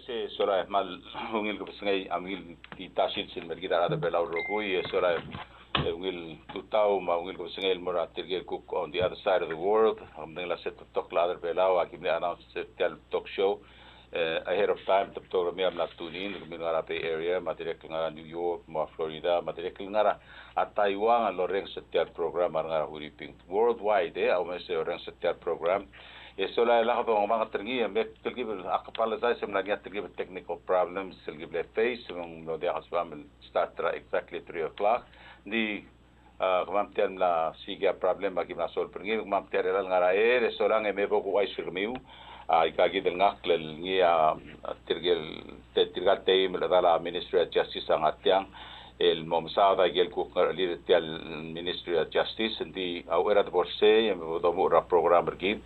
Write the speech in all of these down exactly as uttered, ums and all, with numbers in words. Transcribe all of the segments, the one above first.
Se sola e kmal ungil kebesengei a ungil di ta sils el mer kid a rechad er a Belau el rokui, e sola e ungil tutau me a ungil kebesengei el mo er tirke el kuk on the other side of the world. Ak medengei el se te betok el chad er a Belau a ki mle announce er tia el talk show, e, ahead of time, te betok er kemiu a mla tune in, kemiu el ngar er a Bay Area, me a dirrek el ngar er a New York, me a Florida, me a dirrek el ngar er a Taiwan, el orrenges er tia el program, a re ngar er a Huriping. Worldwide, e, a omes e orrenges er tia el program. E sola e lak dongemanget er ngii, e me telkib el, ak apologize, e mla er ngii a telkib el technical problems el ki mle face, me ng mlo diak el sebecham el start er a exactly three o'clock. Ng di, a, kemam tia el mla siik a problem a ki mla solve er ngii, kemam tia el ngar er a air, e solang e me bo kuuchais er kemiu, a, aika kid el ngakl el ngii a, a, tirke el, te-, tirka el teim el chedal a Ministry of Justice a ngar tiang, el mo mesaod a ikel kuk ngerechelir er tia el Ministry of Justice, ng di a uchei er a debo er sei, e me bo domuchel er a program er kid.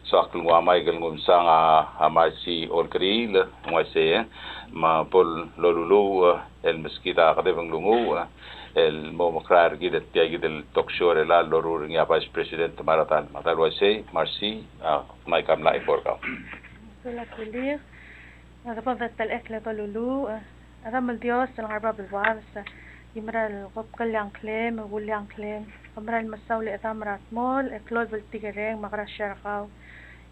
Soak el nguu a maik el nguu msang a, a Marcy Olkeriil, ng uaisei, e, me bo loluluuch, e, el meskid a kedeb e ng lunguuch, e, el mo mekrael er kid er tia kid el talk show er chelechang el loruul er ngii a Vice President me a rechedal. Me a ta el uaisei, Marcy, a, maik a mlai eko er kau. Sulang Tulik. A, debo de telechekl e doluluuch, e, Chedam el Dios el ngar er a bab el uaibes, e, ki mera el kebkall a ngklem, e, kull a ngklem, ke mera el mesaul e chedam er a dmolech, e, klou el bltikerreng, me a krasia er kau.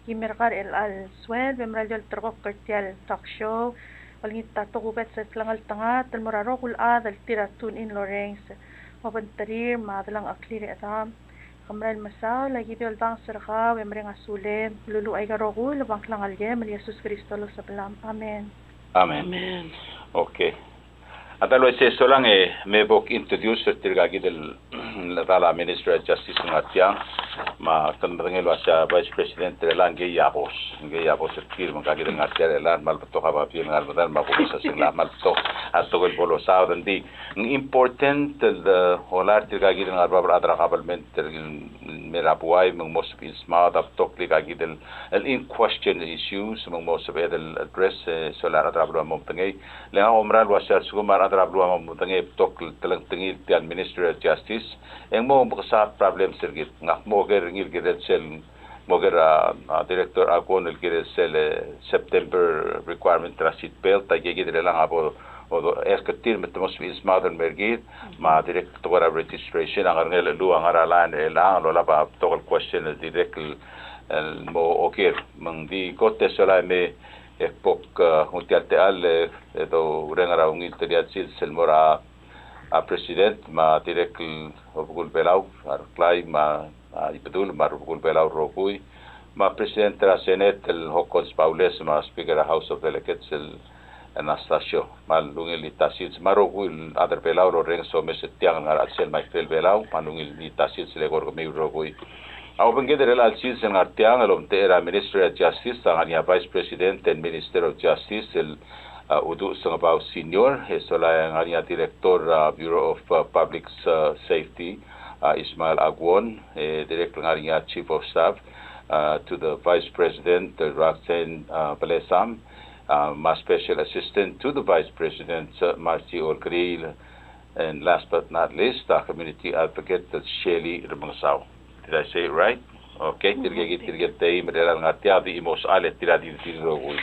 Ki mera el kar er chelecha el sueleb, e mera el di olterekokl er tia el talk show, olengit a tokubets el klengeltengat, el mo er a rokui el chad el tir a tune in el orrenges, obengterir, me a delengcheklir e chedam. Ke mera el mesaul, aki di oldangos er kau, e mereng a sulem, luluuch aika el rokui, el obang klengelkem, el Jesus Kristo el Osobelam. Amen. Amen. Amen. Okay. A ta el uaisei e solang e me bo kintroduce er tirka kid el, el chedal a Ministry of Justice el ngar tiang, me kede medengei el uasei a Vice President er chelechang ngikei a bos, ngikei a bos er tir, me ngka kid el ngar tiang er chelechang, me a le betok a babier el ngar medal, me a kumes a sengel a kmal betok a tekoi el bo losaod, ng di ng important el, e, olai er tirka kid el ngar er a bab el chad er a government el mei er a buai me ng mo sebechir el smaod a betok el ika kid el, el in question issues me ng mo sebeched el address, e, sola a rechad er a beluu a mo medengei. Le ngak a oumera el uasei a lsekum a rechad er a beluu a mo medengei e betok el telengtengil tia el Ministry of Justice, e ng mo mekesai a problems er kid. Ngak mo oker er ngii el kirel sel mo oker a, a, Director Aguon el kirel sel, e, September requirement er a seat belt, a ikakid er chelechang a bo, bo, e, er tir me te mo sebechir el smaod el mer kid, me a dirrek el tekoi er a registration, a ngar er ngii el chelechang, a ngar er a line er chelechang, el olab a betok el question el dirrek el, el mo oker. Me ng di kot e sola e me, e, kbok, e, nguu tia el techall, e, e, doureng er a ungil tia el sils el mo er a, a President, me a dirrek el Obekul Belau, a Reklai, me a a Ibedul, me a Rubekul Belau el rokui, me a President er a Senate el Hokkons Baules, me a Speaker er a House of Delegates el Anastacio, me a lungil di ta sils, me a rokui el chad er Belau el orrenges e omes er tiang el ngar er a chelsel me a ikrel Belau, me a lungil di ta sils el eko er kemiu el rokui. A obengked er chelecha el sils el ngar tiang el omtechei er a Ministry of Justice, a ngar er ngii a Vice President and Minister of Justice el, a, Uduch Sengebau Senior, e sola e ngar er ngii a Director er a Bureau of, a, Public, a, Safety, a, Ismael Aguon, e dirrek el ngar er ngii a Chief of Staff, a, to the Vice President, a, Roxanne, a, Belesam, a, me a Special Assistant to the Vice President, a, Marcy Olkeriil, and last but not least, a, Community Advocate, a, Shelley Remengesau. Did I say it right? Okay, tirke kid, tirke el teim er chelechang el ngar tiang, di chimo sechal e tir a di, di rokui.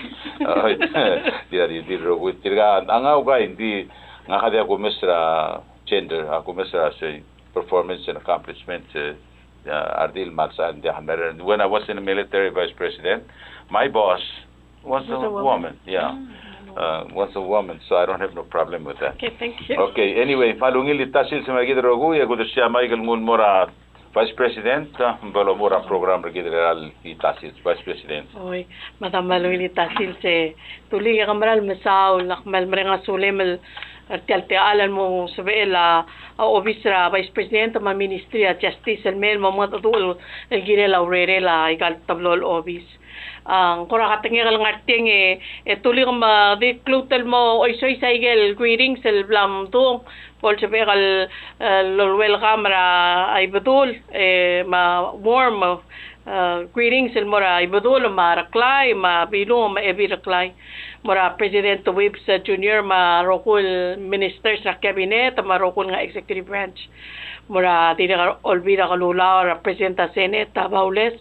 A, tir a di, di rokui. Tirka, a ngak a ukai, di ngak a diak kumes er a gender, a kumes er a sei performance and accomplishment, e, a redil me a lsal, ng diak a merek. When I was in the military, Vice President, my boss was a woman. Yeah. Uh, was a woman, so I don't have no problem with that. Okay, thank you. Okay, anyway, me a lungil di ta sils el mo er kid el rokui, e kudersii a Michael el nguu el mo er a Vice President, a, me bo lomuchel er a program er kid er chelecha el di ta sils, Vice President. Oi, me a ta me a lungil di ta sils e Tulik, e ke mera el mesaul, ak kmal mereng a sulem el er tia el techall el mo sebechel a, a obis er a Vice President me a Ministry of Justice el mei el mo mengedecheduch el kirel a urerel a ika el teblo el obis. A, ng kora katengek el ngar tiang e, e Tulik, me di kuk el mo oisois a ikel greetings el bla mdung, bo lsebechek el, e, el welcome er a Ibedul, e, me a warm, e, greetings el mo er a Ibedul, me a Reklai, me a Bilung, me a Ebil Reklai. Mo er a President Whipps, e, Junior, me a rokui el ministers er a cabinet, me a rokui el ngar er a executive branch. Mo er a dirrek el Olbiil er a Kelulau, er a President er a Senate, a Baules,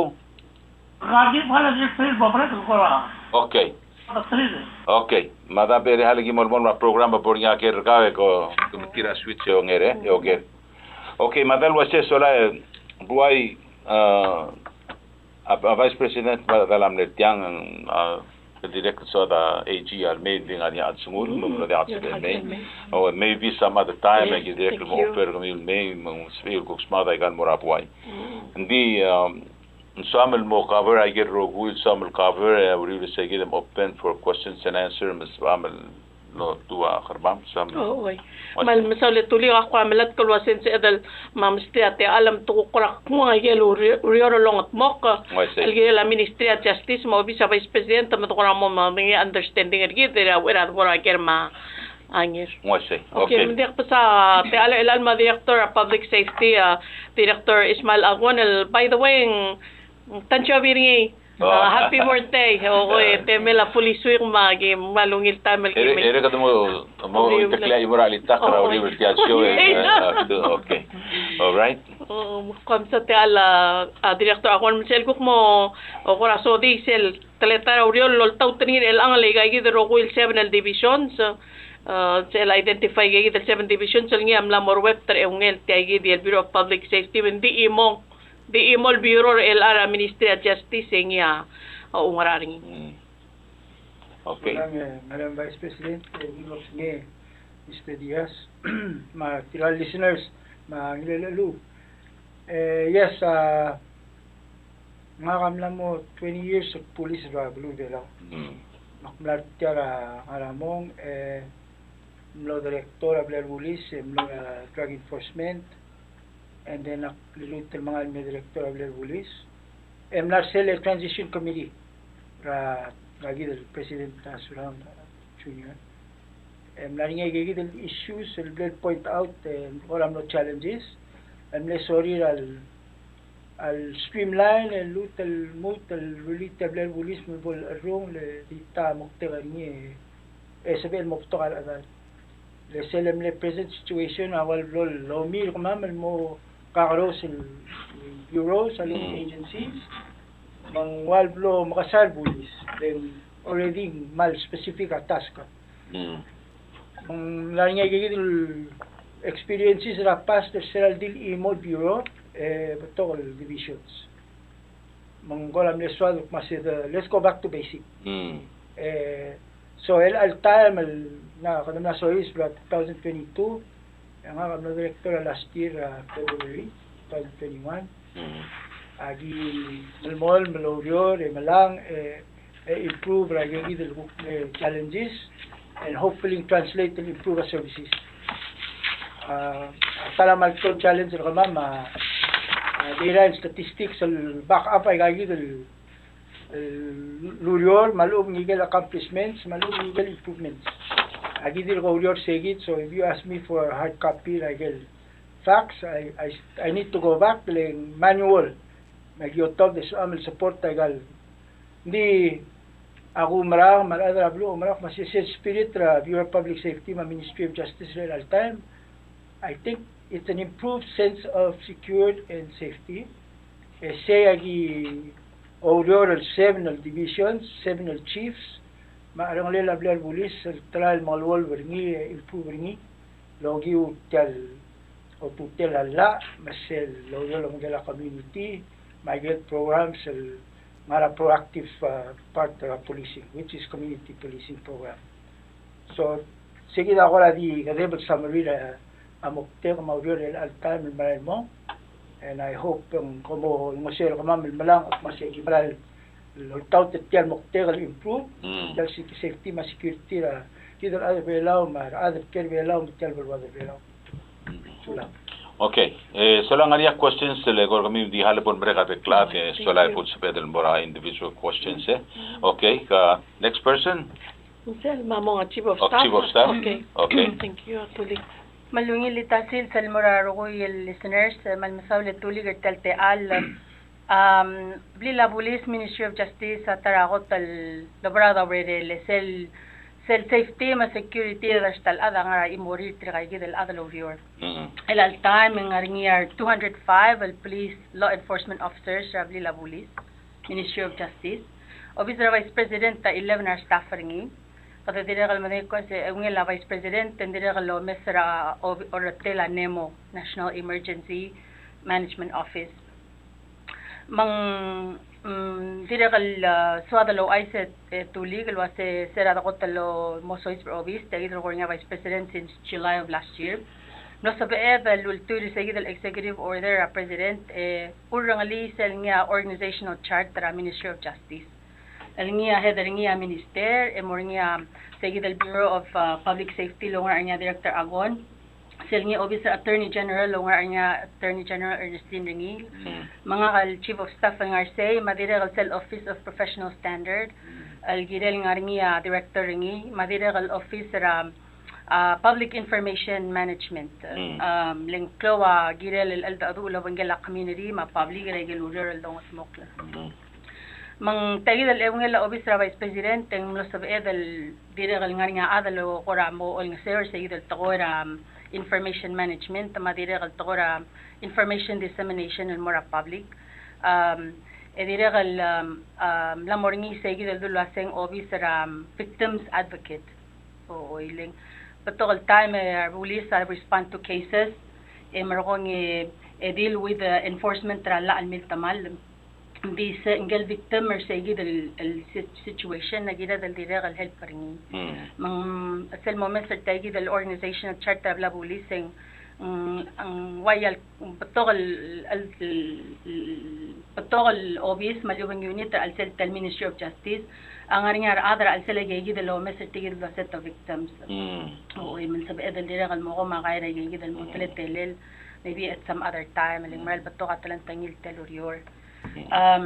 show? Okay. Okay. Mada, bere hale ki mo el mo er a program a bo er ngii a ker er kau e ko, ko metik er a switch e onger e, e oker. Okay, mada el uaisei, sola e buai, a, a, a Vice President, me a dala mle tiang, a, dirrek el soad a AG a le mei, ng di ngar er ngii a chad sengul, me ng di ngar er ngii a chad sengul el mei. O, maybe some other time, e ki dirrek el mo offer kemiu el mei, me ng sebechir el kuk smaod aika el mo er a buai. Ng di, um, ng soam el mo cover aike el rokui el soam el cover, e uriul e sei kid e mo open for questions and answer, me soam el lotu a kermam, soam el. O, oi. Me a le mesaul e Tulik, ak kora melatk el uasei ng sebeched el mo mesterir a techall me te kuk kora kmo aike el uri-, ureor el ongedmokl el kirel a Ministry of Justice me a Office of Vice President me te kora mo medengei a understanding er kid er a uchei er a debo er a ker me a ngii. Ng uaisei. Okay, okay. Me ng diak bes a techall er chelechang me a Director er a Public Safety, a, Director Ismael Aguon el, by the way, ng, ng tansiobi er ngei. O. A, happy birthday. O, e, temel a police week me aki kmal ungil taem el kirel. Ere, ere kede mo, mo, uriul, iteklii a chimo er a chelitakl er a uriul er tia el show, e, okay. All right. O, kom sa techall a, a, Director Aguon, me sel kuk mo, o, kora sodii sel teletael er a ureor el oltaut er ngii er chelechang el aika kid el rokui el seven el divisions, a, sel identify aika kid el seven divisions el ngii a mla mo ruebet er a eungel tia kid el Bureau of Public Safety, me ng di chimo, di chimo el bureau er chelechang er a Ministry of Justice e ngii a, a, oungerachel er ngii. Mm. Okay. Madam, e, Madam Vice President, e, ngii a Mister Diaz, me a tirka el listeners, me a ngilelechelu. E, yes, a, ngak a mla mo twenty years el police er a beluu er a Belau. Mm. Me ak mla er tia er a ngar er a mong, e, mlo director er a blil a bulis, e mlo er a drug enforcement, and then ak liluut el mengai el mle director er a blil a bulis, e mla er sel transition committee er a, er a kid el President, a, Surangel Junior. E mla er ngii a ike kid el issues el bla el point out, e, kora mlo challenges, e mle sorir a le a le streamline, e lmuut el, lmuut el rullii a blil a bulis me bo el cherrungel, e di ta moktek er ngii e sebechel el mo betok a rechedal. Le sel mle present situation a ua el blo lomi er kemam el mo kakerous el bureaus, a le agencies, me ng ua el blo mekesai el bulis, le ng already kmal specific a task. Mm. Me ng mla er ngii a ike kid el experiences er a past er sel di el chimo el bureau, e betok el divisions. Me ng kora mle soad el kmo se, let's go back to basic. Mm. E, so, el, el taem el, na, kede mla soiseb er a two thousand twenty-two, e ngak a mlo director er a last year, a, February two thousand twenty-one. Mm. Aki melemolem el oureor e melang, e, e improve er a ike kid el kuk, e, challenges, and hopefully translate el improve a services. A, a ta el kmal klou el challenge er kemam a, a, data and statistics el back up aika kid el el ureor, me a lechub ng ikel accomplishments, me a lechub ng ikel improvements. Aki dirk oureor se kid, so if you ask me for a hard copy er a ikel facts, I, I, I need to go back le ng manual. Me aki otobed e sebecham el support a ikal. Ng di a kumerang, me a rechad er a beluu a kumerang, me a sel spirit er a Bureau of Public Safety me a Ministry of Justice er chelecha el taem. I think it's an improved sense of security and safety. E sei a ki oureor el seven el divisions, seven el chiefs, me a cherrengelel a blil a bulis el try el mengeluolu er ngii, e improve er ngii, el okiu tia el otutel a llach, me sel oureor el obengkel a community, me a ikel programs el ngar er a proactive, uh, part er a policing, which is community policing program. So, se kid a kora di kedeb el summary er a moktek me a ureor er chelecha el taem el merael el mong. And I hope ng ko mo ngosuir kemam el melang, me se ki merael el oltaut er tia el moktek el improve, mm, tia el sec-, safety me a security er kid el chad er Belau, me a rechad er ker er Belau, me tia el beluad er Belau. Sulang. Okay, e, sola ng ngar er ngii a questions, le kora kemiu di hale bo lemerek a bek el chad, e, sola e bo lsebeched el mo er a individual questions, e. Okay, ka next person? Ng sel mo a Chief of Staff. Chief of Staff? Okay. Okay. Thank you, Tulik. Me a ungil el sils el mo er a rokui el listeners, e, me a mesaul e Tulik er tia el techall. Um, blil a bulis, Ministry of Justice a ta er a kot el dobraod a urerel, e sel, sel safety me a security er a ta el chad a ngar er a chimorir tirka kid el chad el oureor. Mm. Er chelecha el taem e ng ngar er ngii a two hundred five el police law enforcement officers er a blil a bulis, Ministry of Justice. Office er a Vice President a eleven a staff er ngii. Kede dirrek el medengei el kmo se, e, ungil a Vice President, e ng dirrek el omes er a, o, orretel a NEMO, National Emergency Management Office. Me ng, mm, dirrek el, uh, soad el ouchais e, e, Tulik el uase se er a dekot el mo soiseb er a obis, tia kid el kora ngii a Vice President since July of last year. Ng mlo sebeched el ultuil er se kid el executive order er a President, e, urrengelii sel ngii a organizational chart er a Ministry of Justice. El ngii a head er ngii a minister, e mo er ngii a se kid el Bureau of, uh, Public Safety el oungerachel er ngii a Director Agon. Sel ngii a Office er a Attorney General el oungerachel er ngii a Attorney General Ernestine Rengiil. Mm. Me ngak el Chief of Staff el ngar er sei, me a dirrek el sel Office of Professional Standard, mm, el kirel ngar er ngii a Director Rengiil, me a dirrek el Office er a, uh, Public Information Management. Mm. Um, le ng klou a kirel el cheldecheduch el obengkel a community me a public er a ikel ureor el dongetmokl. Mm. Me ng tia kid el eungel a obis er a Vice President e ng mlo sebeched el dirrek el ngar er ngii a chad el kora mo olengeseu er se kid el tekoi er a, um, information management, me a dirrek el tekoi er a, um, information dissemination el mo er a public. Um, e dirrek el, um, um, mla mo er ngii se kid el dulu el uaseng obis er a, um, victims advocate. O, oileng. Betok el taem e a bulis a respond to cases, e merekong e, e deal with the enforcement er a llach el miltemall. Ng di se ngike el victim er se kid el, el sit-, situation a kired el dirrek el help er ngii. Mm. Me ng, sel momes er tia kid el organizational chart er a blil a bulis e ng, ng, ng uaia el betok el, el, el, betok el obis me a lechub e ng unit er a chelsel tia el Ministry of Justice a ngar er ngii a rechad er a chelsel aika kid el omes er tia kid el set of victims. Mm. O, e me ng sebeched el dirrek el mo ko me a kai er aika kid el mo, mm, teletelel, maybe at some other time, e le ng mera el betok a telengtengil tia el ureor. Mm. Um,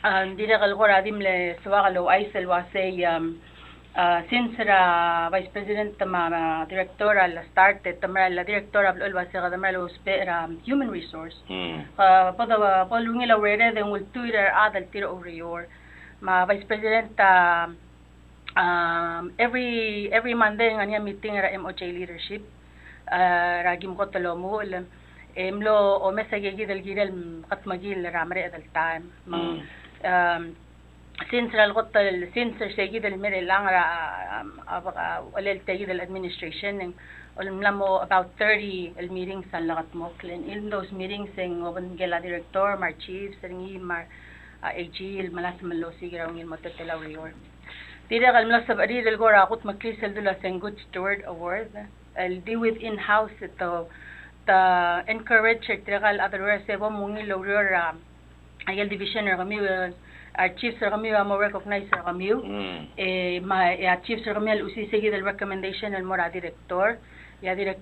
um, dirrek el kora di mle soak el ouchais el uasei, um, uh, since er a Vice President me a, me a Director a start, e te mera el Director a blechoel el uasei kede mera el ousbech er a, um, human resource. Mm. Uh, bo de, bo lungil a urered e ng ultuil er a rechad el tir a oureor. Me a Vice President a, um, every, every Monday ng ngar er ngii a meeting er a M O J leadership, uh, er a kim kot el omuchel, e mlo omes aika kid el kirel kedmekill er a mereched el taem. Me ng, mm, um, since er a lekot el, since er se kid el mei er chelechang er a, a, a, a, uchelel tia kid el administration, e ng mla mo about thirty el meetings a lekedmokl. In those meetings e ng obengkel a director, me a chiefs er ngii, me a, a, A G, el melasem el osiik er a ungil mo teletelel a ureor. Dirrek el mlo sebechir el kora kudmeklii sel dulu el uaseng Good Steward Award. El di within house e te, te encourage er tirka el chad el ureor se bo mungil el oureor er a, a ikel division er kemiu, e a chiefs er kemiu a mo recognize er kemiu. Mm. E, me a, e a chiefs er kemiu a luchesii se kid el recommendation el mo er a director. E a direk-,